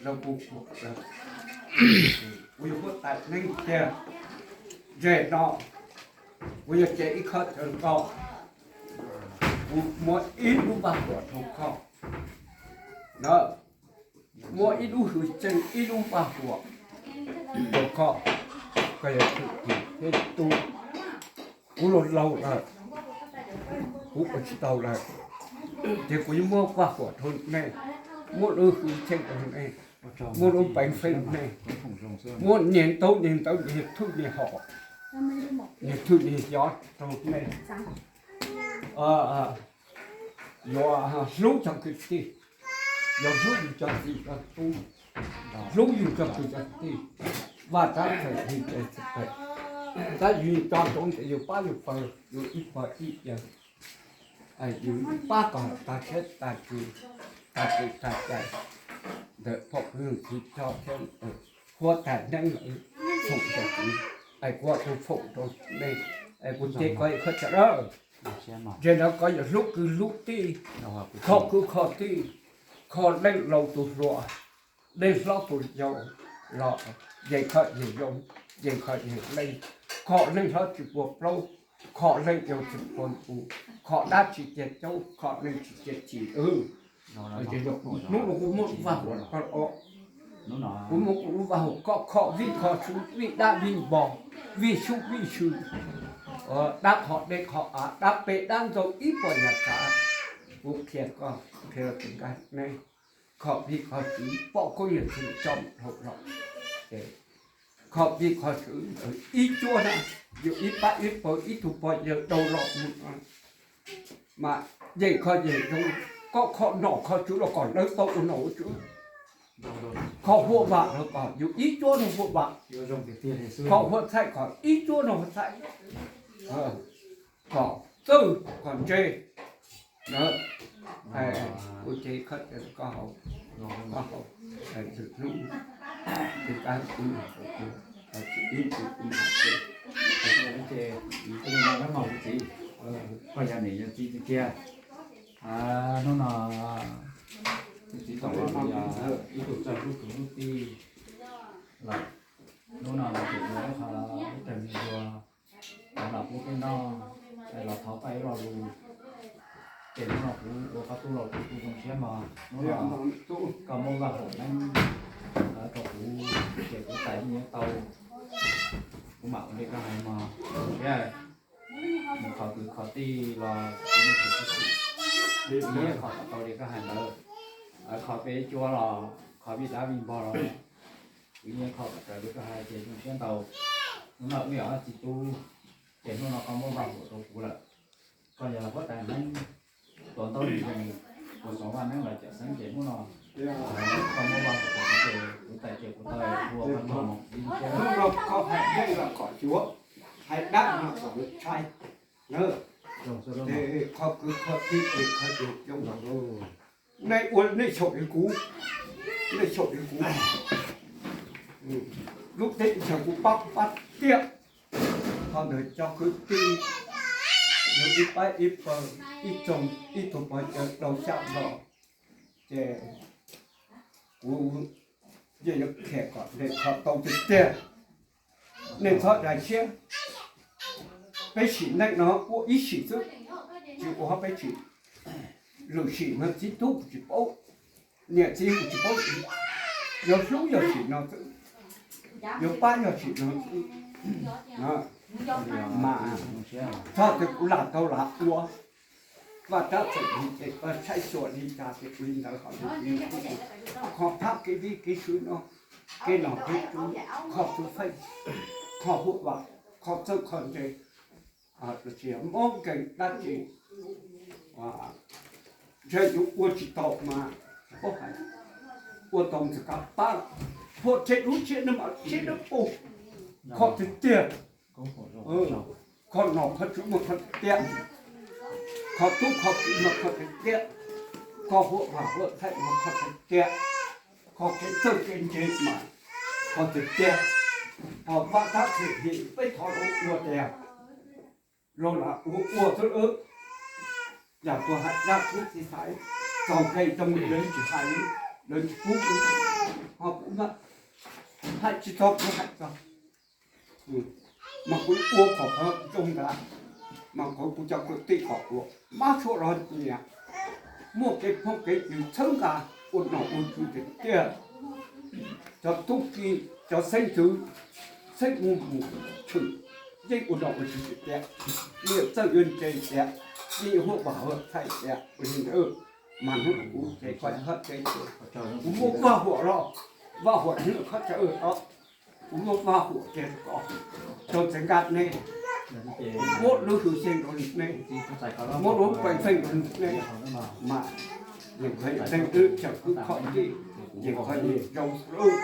Kuv yuav muab tais neeb tiag, zem no kuv yuav cev ib khob cawv nkaus, kuv muab ib lub vaj huam rau koj, muab ib lub hwj txeej ib lub vaj huam rau koj, koj yuav thwm tim thiab tu. Kuv laus laus lawm, kuv ua tsis tau lawm, ces kuv yuav muab vaj huam rau nej, muab lub hwj txeej rau nej, muab lub peev xwm rau nej, muab niag ntaub niag ntawv niag thwj niag hom, niag thwj niag xyov rau nej. Yuav hlub cov kwv tij, yuav hlub yus cov txiv cov tub, hlub yus cov kwv cov tij, vaj tab txawm li ces txawm pem, tab yus coj ntsoov tias yus pab yus pawg, yus ib pawg ib yawg, yus pab kom tag siab tag ntsws, tag kev tag cai ntawm pog kwv tij coj thiab ntawm huab tais neeb lawv foom rau kuv, es kuv ua tus foom rau nej, es kuv cev koj ib khob cawv dawb. Ntawd koj yuav hlub kwv hlub tij, kho kwv kho tij, kho leej laus tus hluas, leej hlob tus yau, los yeej kho yeej zoo, yeej kho yeej leej, kho leej hlob tsis puas plaub, kho leej yau tsis puas ntu, kho dab tsis cia caub, kho neeg tsis cia chim. Hnub no kuv muab vaj huam rau koj, kuv muab kuv lub vaj huam koj kho vij kho sub, vij dab vij npog, vij sub vij sw, dab qhov dej qhov av, dab peb dab ntxaug ib puas yam tsav. Kuv qhia koj, qhia rau tus nkaj neb, kho vij kho sw, pom koob yawm txwv coj dhau los, ces kho vij kho sw ntawd ib cuab na, yus ib pab ib pawg ib tug pog yawg dhau los mus no, mas yeej kho yeej zoo, koj kho nom kho tswv los kom lawv tau ua nom ua tswv, kho huaj vam los kom yus ib cuab no huaj vam, kho huaj txhaij kom ib cuab no huaj txhaij, kom txawj kom ntse. Kuv ces kho koj haus, koj haus, tus hnub tus kab kuv ib tus kuv ces ib tug txiv, koj yog niam yog txiv tiag tiag. Hnub no tus txiv tau los yog ib tug txawj hlub kwv hlub tij lawm. Hnub no los tseem muaj ib qho ib tag ntsig dua, los pub peb noj, los thov koj ib lo lus. Ces hnub no kuv ua koj tub los kuv tu zoo siab mog. Hnub no koj muab vaj huam neeb rau kuv, ces kuv tais yeej yuav tau, kuv mam ua li koj hais mog. Kuv siab mus kho kwv kho tij los kuv yeej tsis xwm, kuv yeej kho kom tau li koj hais ntawd. Kho peb cuab los kho vij dab vij npog los kuv yeej kho kom raws li koj hais ces zoo siab ntau. Hnub no wb yog ob txiv tub, ces hnub no koj muab vaj huam rau kuv lawm. Koj yog huab tais neeb, tuav ntaub ntawv, kuv xov vaj neeb los cawm xeeb ces hnub no koj muab vaj huam rau kuv ces kuv tais ces kuv tau ua koj tug mus li siab. Hnub no koj hais dej los kom cuav, hais dab no kom ntshai. Kho kwv kho tij ces kho cuav coob los, nej ua nej xyaum li kuv, nej xyaum li kuv, lub teb chaws kuv pab pab tiag. Qhov ntawd cov kwv tij yog ib pab ib pawg ib tsoom ib tug pog cawv dhau xya los, ces kuv yeej yuav qhia kom nej kho tau tiag tiag. Nej txhob daim siab. Peb sim neej no ua ib sim xwb, tsis ua peb sim. Lwm sim no txiv tub kuv tsis paub, niam txiv kuv tsis paub, yuav hlub yog sim no xwb, yuav pab yog sim no xwb. Mas txhob tias kuv lam tau lam ua, vaj tab txawm li ces koj saib xyuas li cas ces ua li ntawd. Ho li kho phab kev vij kev sw no, kev nom kev tswv, kho xu feej, kho huaj vam, kho txawj kho ntse, los sis mob nkeeg dab tsi, ntshe yus ua tsis tau mas tsis paub hais, ua tau ntxim qab pab. Huaj tseb lub tshiab neeg mas tshiab neeg pub, kho tiag tiag. Kho nom kho tswv mas kho tiag tiag, kho tub kho kwv mas kho tiag tiag, kho huaj vam huaj txhaij mas kho tiag tiag, kho kev txawj kev ntse mas kho tiag tiag. Ho vaj tab txawm li peb thov los ua tiag, los lam ua ua xwb. Yam tuag hais dab tub txiv xaiv, txaus nkeeg rau lawv tsis hais, lawv tsis pub. Hais tsis txog kuv hais txog, mas kuv ua kom qhov zoo ntawd, mas kuv cov kwv tij kom ua mab suav los nyiam, muaj kev phooj kev ywg txhawb nqa, ua nom ua tswv tiag tiag. Cov tub ki, cov xeeb ntxwv, xeeb mus mus tshwm, yeej ua nom ua tswv tiag tiag. Yeej yuav txawj yuav ntse tiag, yeej yuav huaj vam huaj txhais tiag. Ua li ntawd mas hnub no kuv ces koj hab teb, kuv muaj vaj huam los, vaj huam hnub no koj tsav os, kuv muaj vaj huam tiag rau koj, rau txawv nkaj nej, muab lub hwj xeeb rau nej, muab lub peev xeej rau nej, mas yeej kho yeej teeb wb tsaws wb kho tij, yeej kho yeej zoo lawm.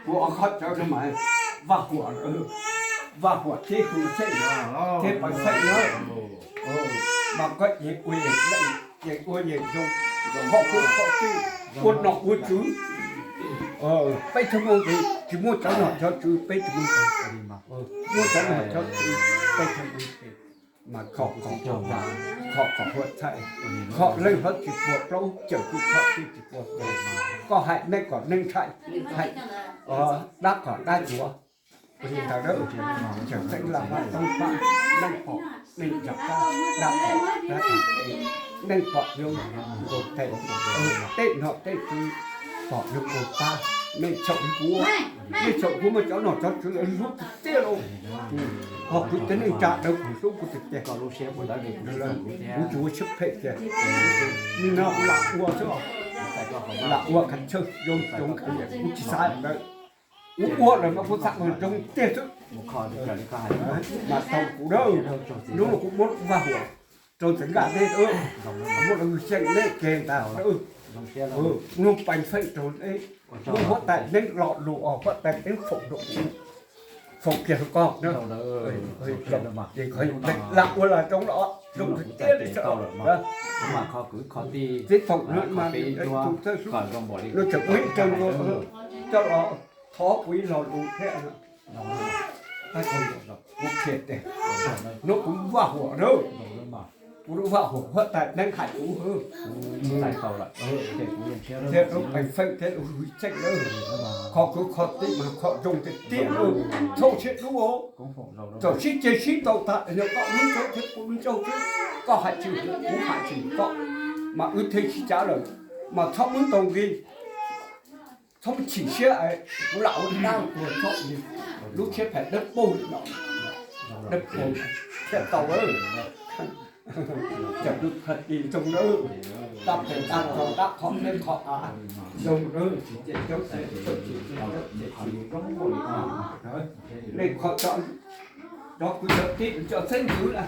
Kuv ua qhov tsav no mas vaj huam, vaj huam thiab hwj xeeb thiab peev xeej na, mas koj yeej ua yeej leej, yeej ua yeej zoo, kho khuv kho tij, ua nom ua tswv. Peb tug Hmoob tsis muaj cov nom cov tswv, peb tug Hmoob muaj cov nom cov tswv, peb tug Hmoob mas kho kom, kho kom huaj txhais, kho leej hlob tsis puag plaub, cawm kuj kho tij tsis puag peb. Koj hais neej kom neej ntshai, hais dab kom dab yuav. Ua li ntawd, tseem teeb laj mab toob pab, neej pom neej ntshai, dab pom dab ntshai, neej pom yuav nkaus tes, tej nom tej tswv pom yuav nkaus pab. Nej txhaum kuv, nej txhaum kuv muaj cov nom cov tswv hlub tiag tiag lauj. Ho kuv cov neej tsa dawb kuv hlub kuv tiag tiag. Kuv tsis ua siab phem tiag, nim no kuv lam ua xwb, lam ua qhov chaw zoo zoo, kuv tsis xav ntawd. Kuv ua lawm mas kuv xav ua zoo tiag xwb. Mas tau kuv dawb, hnub no kuv muab vaj huam rau txawv nkaj nej, muab lawv xyeem nej ke ntag. Muab peev xeej rau nej, muab huab tais neeb lo lus os, huab tais neeb foom rau, foom kiag rau koj na. Lam ua lam zoo los zoo tiag li. Tib foom no mas tus txawj hlub no tseem ua ib raws coj los thov kuv ib lo lus thiab. Kuv qhia tias hnub kuv vaj huam na, kuv lub vaj huam huab tais neeb hais kuv, thiab lub peev xeej thiab lub hwj xeej na, kho kwv kho tij mas kho zoo tiag tiag, txhob siab dub. Txawm sib ceg sib ntaus tag, yog koj lub ntsaug thiab kuv lub ntsaug xwb, koj hais tsis kuv hais tsis koj, mas wb thiaj sib cav lawm, mas txhob muab ntaus nqi, txhob chim siab. Kuv lam ua dab ua qhua txhob li, lub siab phem dawb paug li no, dawb paug thiaj tau. Cov kwv kho tij zoo na, dab phem dab rau dab qhov peb qhov av zoo na, tsis cem coob cem coob, tsis cem coob cem coob. Nej kho cov, cov kwv cov tij, cov xeeb ntxwv na,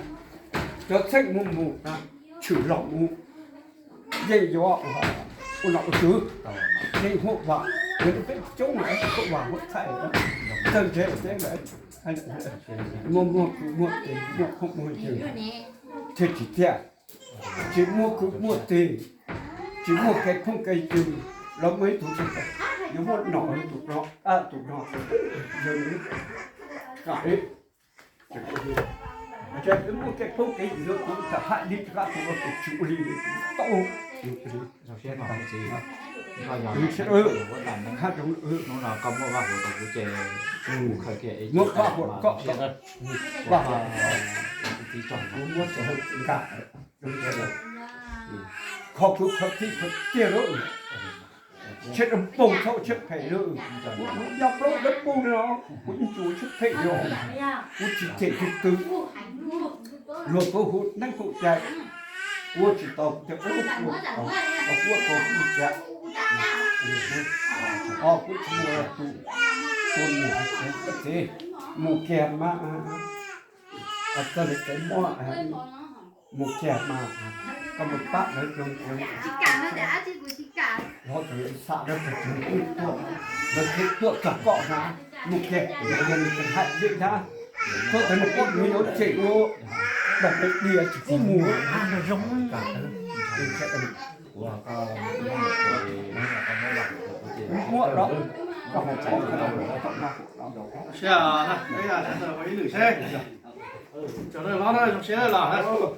cov xeeb mus mus tshwm los mus, yeej yuav ua nom ua tswv, yeej huaj vam, yog peb coob lawm huaj vam huaj txhais, txawj ntse lawm, muaj muaj kwv muaj tij, muaj phooj muaj ywg, thiaj tsis tiag. Tsis muaj kwv muaj tij, tsis muaj kev phooj kev ywg, los muaj ib tug, yuav muaj nom tus no, tus no, yog li, muaj kev phooj kev ywg, kuv txawm hais li rov qab tus no tus tsis ua li tau. Muab vaj huam koj, vaj huam, kuv muab txhua nkag, kho kwv kho tij kho tiag lawm. Siab dawb paug txhob siab phem lawm. Kuv nyob plaub dawb paug li no, kuv yeej tsis ua siab phem li os. Kuv tsis cem tus twg, luag tau hu neeb hu cai, kuv ua tsis tau, kuv tias kuv ua tau, kuv ua tau kuv tias, o kuv tsis ua tus, tus niam tus txiv mus kiag mas txog li tsev muab mus kiag mas koj mus pab lawv zoo, lawv xam lawv tseem tuaj, lawv thiaj tuaj txog koj na, mus kiag lawv yeej tseem hais li ntag, txhob txawm nws poj nws yuav cem ua, dog peb diav tsis pub mus. Muab los, koj hais txog koj tom no. Cov no los no zoo siab los.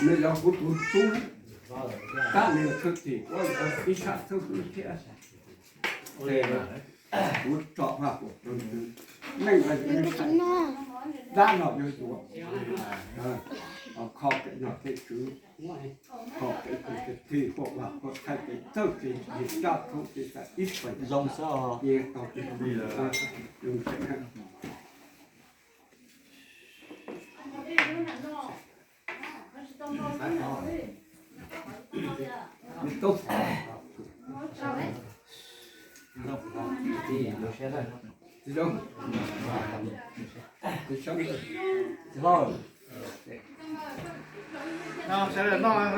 Nws yog kuv tus tub, tab nws thwj tim ua ib sab thwj kuv thiab. Kuv tso vaj kuv neej dab no yuav yuav kho pem no pem tswv, kho pem kwv pem tij, kho vaj kho thaij pem txawj pem yig sab thaub pem tas ib pem zoo xwb tau pem zoo. Sawv daws noj